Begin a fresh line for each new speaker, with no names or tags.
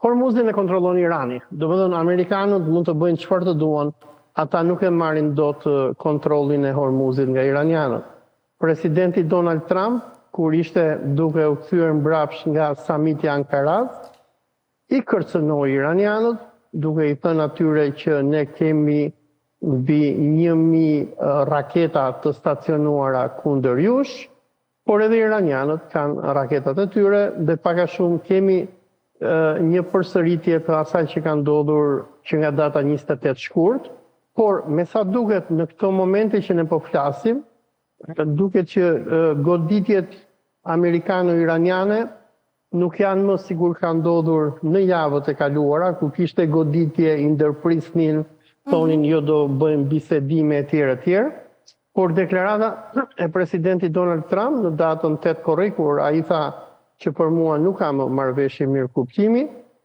Hormuzin e kontrollon Irani. Domethënë amerikanët mund të bëjnë çfarë të duan, ata nuk e marrin dot kontrollin e Hormuzit nga iranianët. Presidenti Donald Trump, kur ishte duke u kthyer mbrapsht nga samiti Ankaras, i kërcënoi iranianët, duke i thënë atyre që ne kemi mbi 1000 raketa të stacionuara kundër jush, por edhe iranianët kanë raketat e tyre dhe pak a shumë kemi një përsëritje të asaj që ka ndodhur që nga data 28 shkurt, por me sa duket në këto momente që ne po flasim, duket që goditjet amerikano-iraniane nuk janë më sikur ka ndodhur në javët e kaluara, ku kishte goditje, i ndërprisnin, thonin jo do bëjmë bisedime e tjerë e tjerë, por deklarata e presidentit Donald Trump në datën 8 korrik, kur ai tha që për mua nuk ka më marrëveshje mirëkuptimi,